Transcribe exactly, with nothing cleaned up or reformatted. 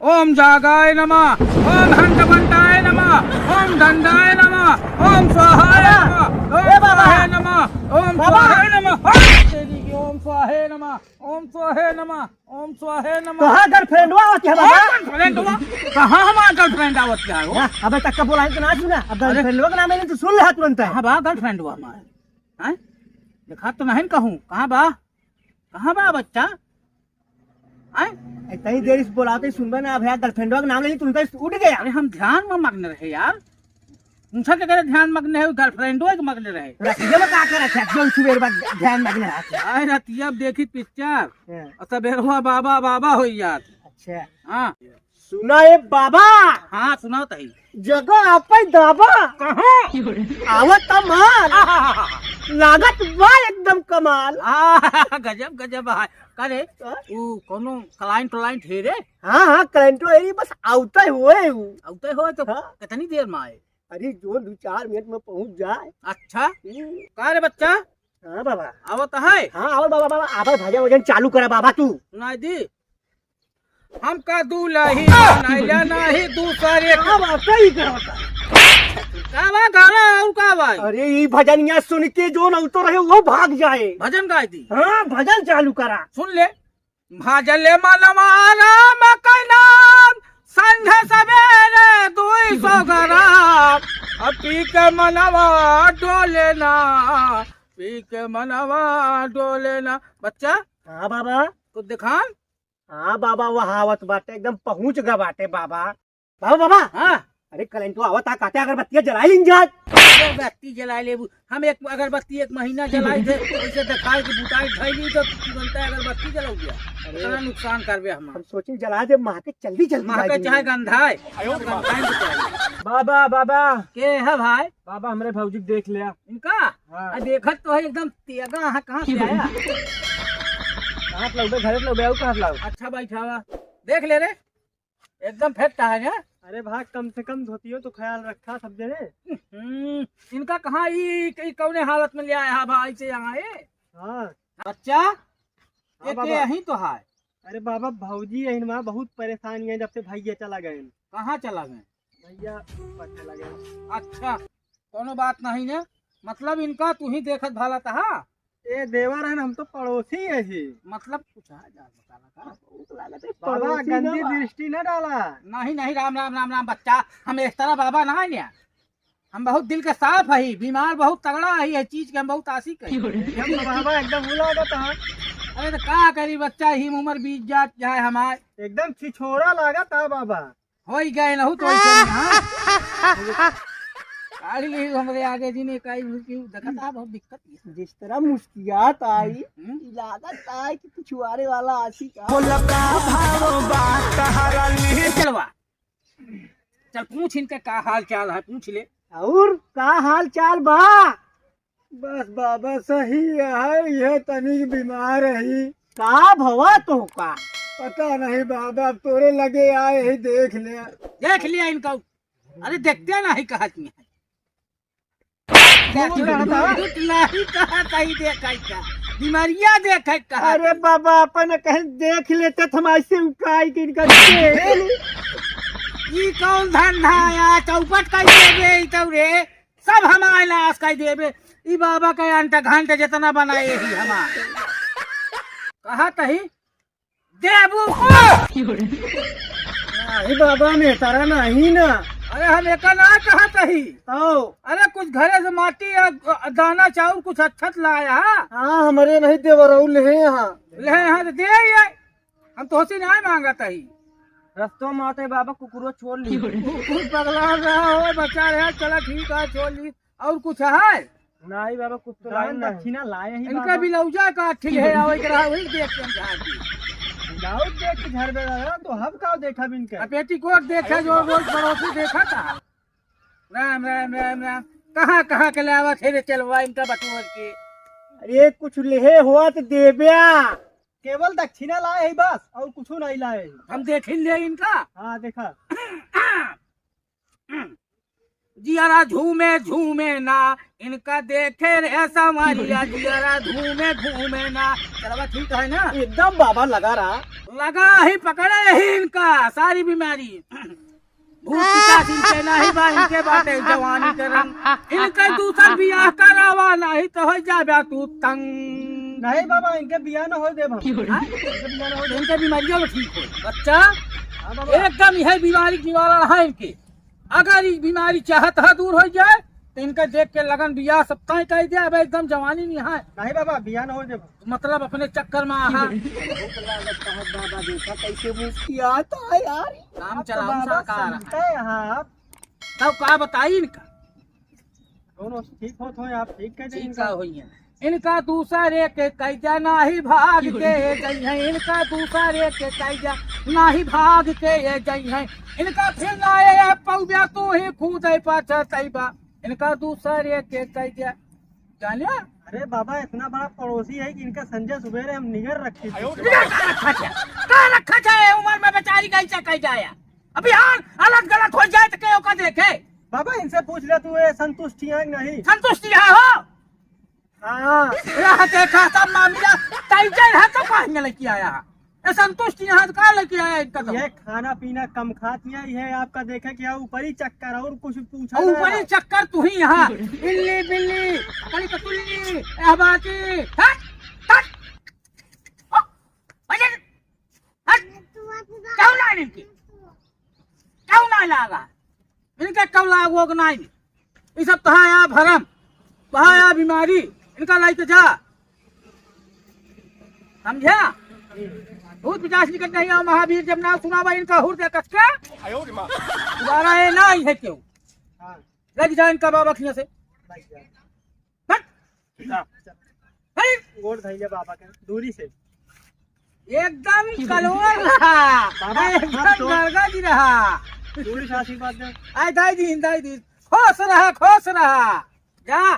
ओम जागाय नमः, ओम हंत बंताय नमः, ओम दंडाय नमः, ओम स्वाहाय नमः, ओम ए बाबा। स्वाहाय नमः, ओम बाबा। स्वाहाय नमः। हट तेरी की, ओम स्वाहाय नमः, ओम स्वाहाय नमः, ओम स्वाहाय नमः। कहाँ girlfriend हुआ होती है बाबा? कहाँ girlfriend हुआ? कहाँ हमारा girlfriend आवत क्या हो? हाँ, अबे तक का बोला है तो ना सुना, अब अरे। Girlfriend हुआ का नाम है तो सुन ले तुरंत। कहाँ बा girlfriend हुआ हमारा? हैं? देखा तो नहीं कहूँ, कहाँ बा? कहाँ बा बच्चा? हैं? इतनी देर से बोलाते सुनबे ना, अब यार girlfriend के नाम ले ली, तुरंत उठ गया। अरे हम ध्यान में मग्न रहे यार। उनसे के करे ध्यान मग्न है, वो girlfriend के मग्न रहे। रतिया में का करे थे? जो सुबह बाद ध्यान मग्न रहते। आए रतिया अब देखी picture। हाँ। और सबेरवा बाबा बाबा हो यार। अच्छा। हाँ। सुना ए बाबा। हाँ, सुनाओ तही। जगह आपै दाबा। कहाँ? आवत त माल। आहा। लागत बा एकदम कमाल। आ, गजब, गजब है। का रे? हाँ? ऊ कौनो client व्लाइंट है रे? हाँ, हाँ, client तो है रे, बस आवते हुए ऊ। आवते हुए तो हाँ। कितनी देर में आए? अरे, जो दो चार मिनट में पहुँच जाए। अच्छा। हम्म। का रे बच्चा? हाँ बाबा। आवत है? हाँ, आवत बाबा, बाबा, आवत भजन वजन चालू करा बाबा तू। सुनाई दी। हमका दुलही बनाइला नाही दूसरे का बात सही करता। का बा गाना और का बा? अरे ई भजनिया सुन के जो न उतर रहे वो भाग जाए। भजन गाय दी। हाँ भजन चालू करा। सुन ले। भजले मनवा राम के नाम संझ सवेरे दुई सौ ग्राम। अब पी के मनवा डोले ना, पी के मनवा डोले ना। बच्चा। हाँ बाबा। कुछ दिखान। हाँ बाबा, वह आवत बाटे, एकदम पहुँच गा बाटे बाबा। बाबा, बाबा। हाँ। अरे करेंटो आवत आ, काटे अगरबत्तिया जलाई लीन जात। अगरबत्ती जलाई लेबू, हम एक अगरबत्ती एक महीना जलाई थे, वैसे दिखाई के बुताई धैली तो तुरंत अगरबत्ती जलाऊ गया। अरे। इतना नुकसान करबे हम। हम सोचिन जला दे, माँ के जल्दी जल्दी माँ के चाहे गंधाए। बाबा, बाबा। के है भाई? बाबा, हमरे भौजी के देख लिया। इनका? हाँ। आ, देखत तो है एकदम तेगा, हाँ, कहाँ से आया? कहाँ से लौबे? घरे से लौबे, आऊ कहाँ से लाऊ? अच्छा, बैठावा। देख ले रे, एकदम फिट है ना? अरे भाई, कम से कम धोतियो तो ख्याल रखा सब जने। हम्म, इनका कहाँ ई, ई कौने हालत में ले आया है भाई से यहाँ, ए? हाँ। बच्चा, हाँ ये बाबा। के यहीं तो है। अरे बाबा, भौजी यहीं माँ बहुत परेशान है जब से भैया चला गए। कहाँ चला गए? भैया ऊपर चला गए। अच्छा, कोनो बात नहीं ना, मतलब इनका तू ही देखत भाला तहा? ए देवर है ना, हम तो पड़ोसी है ही। मतलब कुछ है, जा बता लगा। बहुत लागत है, बाबा, पड़ोसी गंदी ना बा। दृष्टि ना डाला। नहीं, नहीं, राम, राम, राम, राम, बच्चा, हम इस तरह बाबा ना है ना। हम बहुत दिल के साफ है, बीमार बहुत तगड़ा है, ये चीज के हम बहुत आशिक है। एकदम बाबा, एकदम वो लागत है। अरे तो का करी बच्चा, ही उम्र बीत जात जाए हमार। एकदम छिछोरा लागत है बाबा। होई गए नहु तो ऐसे में, हाँ? काढ़ी ली हमरे आगे जी ने काई हुई की देखत आ बहुत दिक्कत है। जिस तरह मुस्कियात आई, हम्म? लागत आई कि पिछुआरे वाला आशिक आ। बोला का भाव बा तहरा ली। चलवा। चल पूछ इनका का हाल चाल है, पूछ ले। और का हाल चाल बा? बस बाबा सही है, यह तनिक बीमार है। का भवा तोहका? पता नहीं बाबा, अब तोरे लगे आए ही देख ले। देख लिया इनका। अरे देखते नहीं कहत नहीं है। नहीं कहा कहीं देखा का। बीमारियां देखे कहा। अरे बाबा, अपन कहीं देख लेते तो हम ऐसे उठाई के इनका देख। ई कौन धंधा आया? चौपट कर देबे ई तो रे। सब हमार नाश कर देबे। ई बाबा के अंट घंट जितना बनाए ही हमार। कहा तही देबू। नहीं बाबा, में तारा नहीं ना। अरे हम एका ना कहा तही। आओ। अरे कुछ घरे से माटी या दाना चाउर कुछ अच्छा लाया। हाँ, हमरे नहीं देवरऊ ले यहाँ। ले यहाँ तो दे ये। हम तोहसे ना मांगत हई। रस्तों में आते बाबा कुकुरो छोड़ ली। कुकुर पगला रहा हो, बचा रहा, चला ठीक है, छोड़ ली। और कुछ है? नहीं बाबा, कुछ तो दान लाए नहीं। दक्षिणा लाए ही इनका बाबा। बिलौजा का ठीक है, आओ एक रहा, वही देख के हम झाड़ दी। बिलाउज देख के झाड़ दे रहा, तो हम का देखा बिन के? अब पेटीकोट देखा, जो रोज पड़ोसी देखा था। राम, राम, राम, राम। कहाँ, कहाँ के लावत है रे चलवा इनका बटुअर के? अरे कुछ लेहे हुआ तो देब्या। केवल दक्षिणा लाए है बस, और कुछ नहीं लाए है। हम देख ही ले इनका। हाँ, देखा। जियरा झूमे झूमे ना, इनका देखे रे संवरिया, जियरा झूमे झूमे ना। चलवा ठीक है ना? एकदम बाबा लगा रहा। लगा ही, पकड़े ही इनका सारी बीमारी। भूत पिशाच इनके नाही बा, इनके बाटे जवानी के रंग। इनके दूसर बियाह करावा, नाही तो हो जाबे तू तंग। नहीं बाबा, इनके बियाह न हो देब हम। हाँ? इनके बियाह न हो देब। इनके बीमारियों में ठीक हो। बच्चा, हाँ बाबा। एकदम यह बीमारी निवारण है इनके। अगर ई बीमारी चाहत है दूर होइ जाए, तो इनका देख के लगन बियाह सब तय कर दे। अब एकदम जवानी नहीं है। नहीं बाबा, बियाह न हो देब। मतलब अपने चक्कर में आहा। भूख लागत है बाबा, देखा कैसे मुस्कियात है यार। काम अब तो चलाओ बाबा सरकार। सुनते हैं आप। तब का बताई इनका? दोनों ठीक होत हो आप, ठीक कह दे ठीक इनका। का होई है? इनका दूसरे के कैजा नाही भाग के जइहैं, इनका दूसरे के कैजा नाही भाग के जइहैं, इनका फिर ना ए पौब्या तू ही कूदे पछतैबा, इनका दूसरे के कैजा। जाने? अरे बाबा, इतना बड़ा पड़ोसी है कि इनका संझा सुबेरे हम निगर रखी थी। निगर का रखा छे? का रखा छे? ए उमर में बेचारी कैसा कैजा आया? अभी हाँ, अलग गलत हो जाए तो के ओका देखे? बाबा, इनसे पूछ ले तू, ये संतुष्टि है कि नहीं? संतुष्टि है हो? हाँ। यह देखा सब मामला, टाइगर है तो कहाँ लेके आया है? ये संतुष्टि यहाँ का लेके आया इनका तो? ये खाना पीना कम खाती है, ये आपका देखे कि ऊपरी चक्कर और कुछ पूछा और ना। ऊपरी चक्कर तू ही यहाँ। इल्ली बिल्ली, कली कतुल्ली, अहबाती, हट, हट। ओ, अरे, हट। क्यों ना इनकी? क्यों ना लागा? इनके क्यों लाग वोग नाई? ई सब तहाँ आया भरम, तहाँ आया बीमारी, इनका लाइके जा। समझा? भूत पिशाच निकट नहीं आओ महावीर, जब नाम सुनावा इनका हुर दे कसके। दोबारा ये ना आई है क्यों? हाँ। लग जा इनका बाबा खिया से। लग जा। हट। हाँ। हट। गोड़ धइले बाबा के, दूरी से। एकदम कलोर रहा। बाबा, एकदम आप तो गड़गड़ जी रहा। दूरी से आशीर्वाद दे। आय दाई दीन, दाई दीन। खुश रहा, खुश रहा। जा,